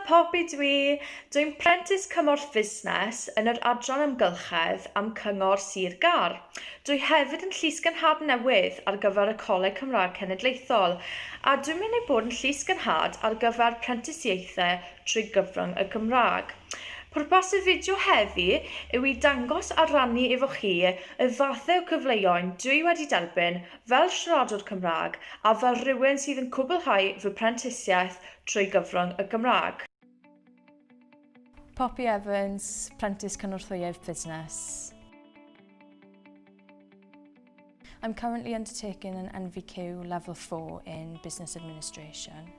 Poppy dwi! Dwi'n Prentis Cymorth Fusnes yn yr Adran Amgylchedd am Cyngor Sir Gâr. Dwi hefyd yn Llysgenhad newydd ar gyfer y Coleg Cymraeg Cenedlaethol a dwi'n mynd i bod yn Llysgenhad ar gyfer prentisiaethau trwy gyfrwng y Gymraeg. Pwrpas y fideo heddi yw i dangos a rannu efo chi y fathau o cyfleoen dwi wedi derbyn fel siaradwr Cymraeg a fel rhywun sydd yn cwblhau fy prentisiaeth trwy gyfrwng y Gymraeg. Poppy Evans, Prentis Cynorthwyydd Busnes. I'm currently undertaking an NVQ Level 4 in Business Administration.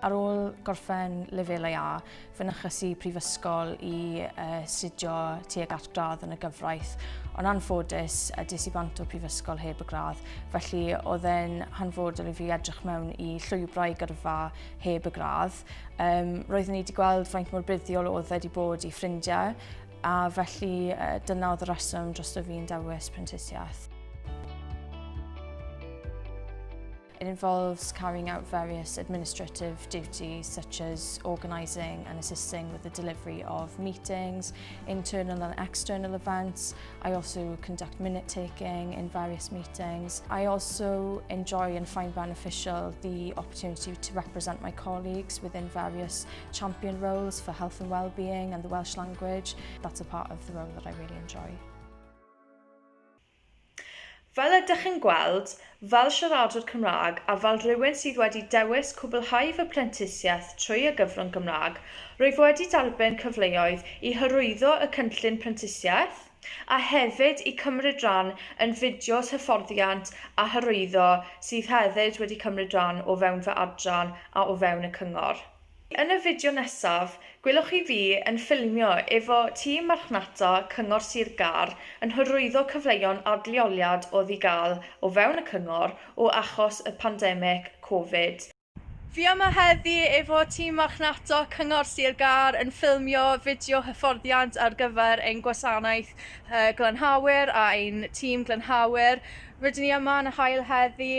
Ar ôl gorffen lefelau A, fynychais i prifysgol i uh, astudio tuag at gradd yn y gyfraith, ond anffodus, uh, des i bant o'r prifysgol heb y gradd, felly oedd e'n hanfodol i fi edrych mewn i llwybrau gyrfa heb y gradd. Um, roeddwn i wedi gweld faint mor buddiol oedd e wedi bod i ffrindiau, a felly uh, dyna oedd y rheswm dros fi'n dewis prentisiaeth. It involves carrying out various administrative duties such as organising and assisting with the delivery of meetings, internal and external events. I also conduct minute taking in various meetings. I also enjoy and find beneficial the opportunity to represent my colleagues within various champion roles for health and well-being and the Welsh language. That's a part of the role that I really enjoy. Fel ydych yn gweld, fel siaradwr Cymraeg a fel rhywun sydd wedi dewis cwblhau fy prentisiaeth trwy y gyfrwng Gymraeg, rwyf wedi derbyn cyfleoedd i hyrwyddo y cynllun prentisiaeth, a hefyd i cymryd rhan yn fideos hyfforddiant a hyrwyddo sydd hefyd wedi cymryd rhan o fewn fy adran a o fewn y cyngor. Yn y fideo nesaf, gwelwch chi fi yn ffilmio efo tîm marchnata Cyngor Sir Gâr yn hyrwyddo cyfleon adleoliad oedd i gael o fewn y cyngor o achos y pandemig Covid. Fi yma heddi efo tîm marchnata Cyngor Sir Gâr yn ffilmio fideo hyfforddiant ar gyfer ein gwasanaeth glanhawyr a ein tîm glanhawyr. Rydyn ni yma yn y haul heddi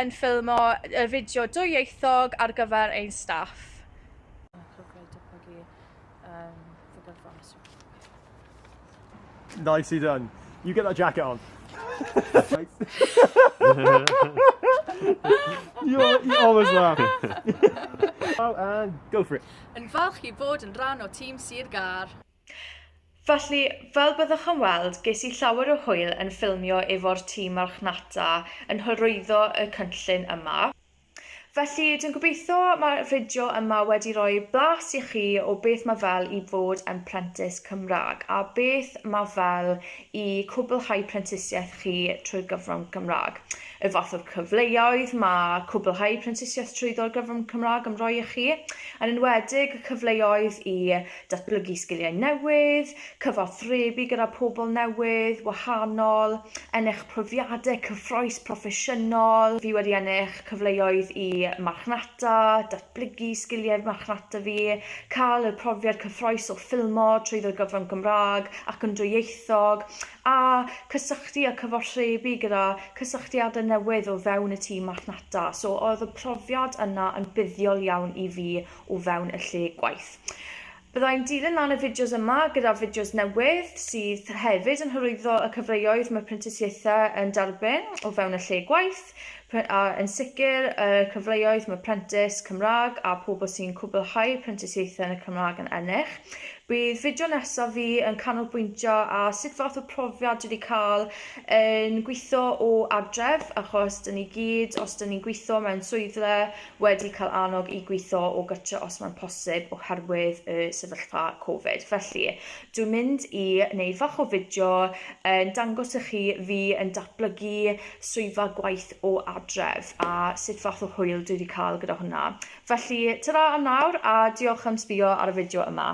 yn ffilmo y fideo dwyieithog ar gyfer ein staff. Nicely done. You get that jacket on. you, you always laugh. oh, and go for it. Yn falch i fod yn rhan o tîm Sir Gâr. Felly, fel byddwch yn weld, ges i llawer o hwyl yn ffilmio efo'r tîm marchnata yn hyrwyddo y cynllun yma. Felly, dwi'n gobeithio mae'r fideo yma wedi rhoi blas i chi o beth mae fel i fod yn prentis Cymraeg a beth mae fel i cwblhau prentisiaeth chi trwy'r gyfrwng Gymraeg. Y fath o cyfleoedd mae cwblhau prentisiaeth trwyddo'r gyfrwng Cymraeg yn rhoi i chi, yn enwedig y cyfleoedd i datblygu sgiliau newydd, cyfathrebu gyda pobl newydd, wahanol, ennill profiadau cyffrous proffesiynol. Fi wedi ennill cyfleoedd i marchnata, datblygu sgiliau marchnata fi, cael y profiad cyffrous o ffilmo trwyddo'r gyfrwng Gymraeg ac yn dwyieithog, a cysylltu a cyfathrebu gyda cysylltiadau newydd o fewn y tîm marchnata. So oedd y profiad yna yn buddiol iawn i fi o fewn y lle gwaith. Byddai'n dilyn lan y fideos yma gyda fideos newydd sydd hefyd yn hyrwyddo y cyfleoedd mae prentisiaethau yn derbyn o fewn y lle gwaith, a yn sicr y cyfleoedd mae prentis Cymraeg a pobl sy'n cwblhau prentisiaethau yn y Cymraeg yn ennill. Bydd fideo nesaf fi yn canolbwyntio ar sut fath o profiad dwi wedi cael yn gweithio o adref, achos dyn ni gyd, os dyn ni'n gweithio mewn swyddle, wedi cael annog i gweithio o gytre os mae'n posib oherwydd y sefyllfa Covid. Felly, dwi'n mynd i wneud fach o fideo yn dangos i chi fi yn datblygu swyddfa gwaith o adref a sut fath o hwyl dwi wedi cael gyda hwnna. Felly, tara am nawr a diolch am sbio ar y fideo yma.